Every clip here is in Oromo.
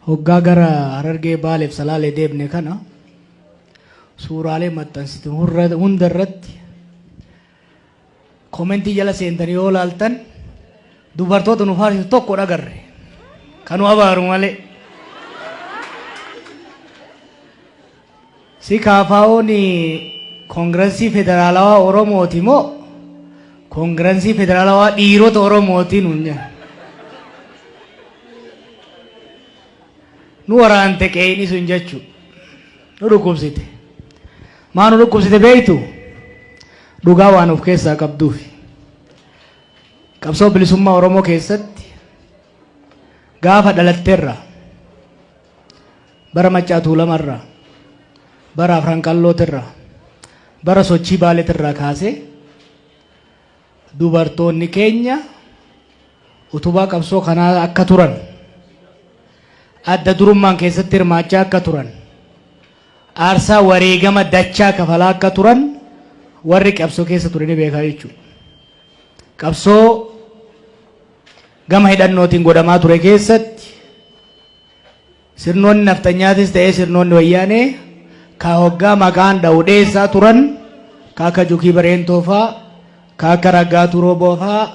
Hoggaa gara Harargee, Baaleef Salaalee deemne kana suuraalee maxxansitu hunda irratti comment jala seentanii yoo laaltan, dubartoota nu faarsitu tokko dhagarre, kan nu abaaru malee. Si KFO'n Koongirensii Federaalawaa Oromooti moo Koongirensii Federaalawaa dhiirota Oromooti nuun jedhan. Nu waraante qeeyni sun jechuu. Nu dhukkubsite. Maa nu dhukkubsite beektu? Dhugaa waan of keessaa qabduufi. Qabsoo bilisummaa Oromoo keessatti gaafa dhalatteerra, bara Maccaa Tuulamarraa, bara Afran Qallootirraa, bara sochii Baaleetirraa kaasee dubartoonni keenya utubaa qabsoo kanaa akka turan, adda durummaan keessatti hirmaachaa akka turan, aarsaa wareegama dachaa kafalaa akka turan warri qabsoo keessa ture ni beekaa jechuudha. Qabsoo gama hidhannootiin godhamaa ture keessatti sirnoonni nafxanyaatis ta'ee sirnoonni Wayyaanee ka hoggaa maqaan dha'u dheessaa turan, ka akka Jukii Bareentoo faa, ka akka Raggaa Turooboo faa,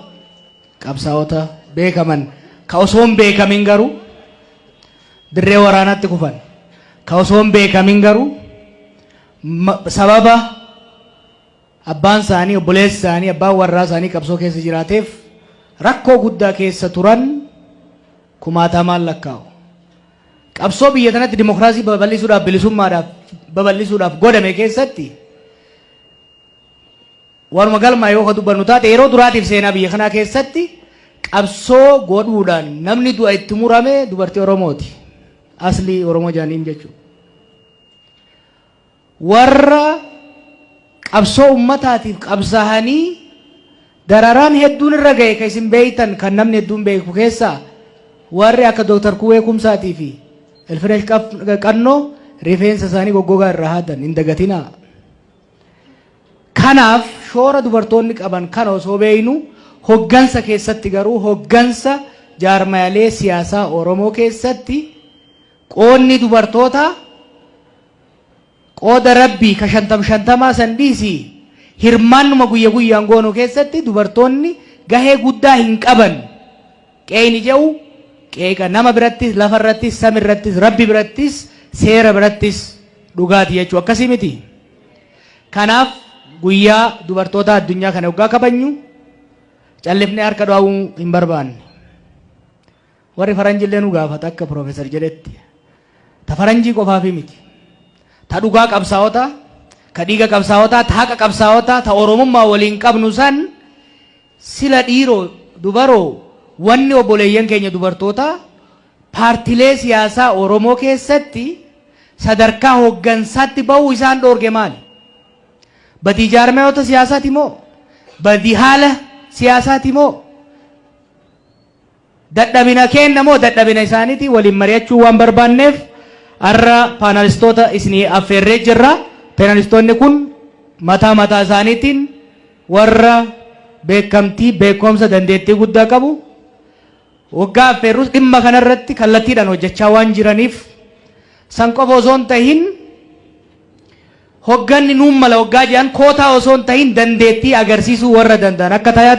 qabsaa'ota beekaman, ka osoo hin beekamin garuu dirree waraanaatti kufan, ka osoo hin beekamin garuu sababa abbaan isaanii, obboleessi isaanii, abbaan warraa isaanii qabsoo keessa jiraateef rakkoo guddaa keessa turan kumaatamaan lakkaa'u. Qabsoo biyya tanatti dimokiraasii babal'isuudhaaf, bilisummaadhaaf babal'isuudhaaf godhame keessatti, waanuma galmaa yoo ka dubbannu taate, yeroo duraatiif seenaa biyya kanaa keessatti qabsoo godhuudhaan namni du'a itti murame dubartii Oromooti. Aslii Oromoo jaaniin jechuudha. Warra qabsoo ummataatiif qabsaahanii dararaan hedduun irra ga'e, kan isin beektan, kan namni hedduun beeku keessaa warri akka Dooktar Kuwee Kumsaatii fi Ilfinesh Qannoo rifeensa isaanii goggogaa irraa haadan hin dagatinaa. Kanaaf shoora dubartoonni qaban kana osoo beeknu, hoggansa keessatti garuu, hoggansa jaarmayalee siyaasaa Oromoo keessatti qoodni dubartootaa qooda rabbii ka shantam shantamaa san dhiisii, hirmaannuma guyya guyyaan goonu keessatti dubartoonni gahee guddaa hin qaban. Qeeyni je'u qeeqa nama birattis, lafa irrattis, sami irrattis, rabbi birattis, seera birattis dhugaati jechuu akkasii miti. Kanaaf guyyaa dubartoota addunyaa kana hoggaa kabajnu callifnee harka dhaa'uu hin barbaanne. Warri faranjillee nu gaafata akka piroofeesar jedhetti. Ta faranjii qofaafi miti. Ta dhugaa qabsaa'otaa, ka dhiiga qabsaa'otaa, ta haqa qabsaa'otaa, ta Oromummaa waliin qabnu san, sila dhiiroo dubaroo, wanni obboleeyyan keenya dubartootaa paartilee siyaasaa Oromoo keessatti sadarkaa hooggansaatti ba'uu isaan dhoorge maali? Badii jaarmayoota siyaasaati moo? Badii haala siyaasaati moo? Dadhabina keenna moo dadhabina isaaniiti? Waliin mari'achuu waan barbaanneef har'a paanalistoota isinii affeerree jirra. Paanalistoonni kun mataa mataa isaaniitiin warra beekamtii, beekumsa, dandeettii guddaa qabu. Waggaa affeerrus dhimma kanarratti kallattiidhaan hojjechaa waan jiraniif, san qofa osoo hin tahin, hogganni nuun mala waggaa jedhan kootaa osoo hin tahin dandeettii agarsiisuu warra danda'an akka tayaatti.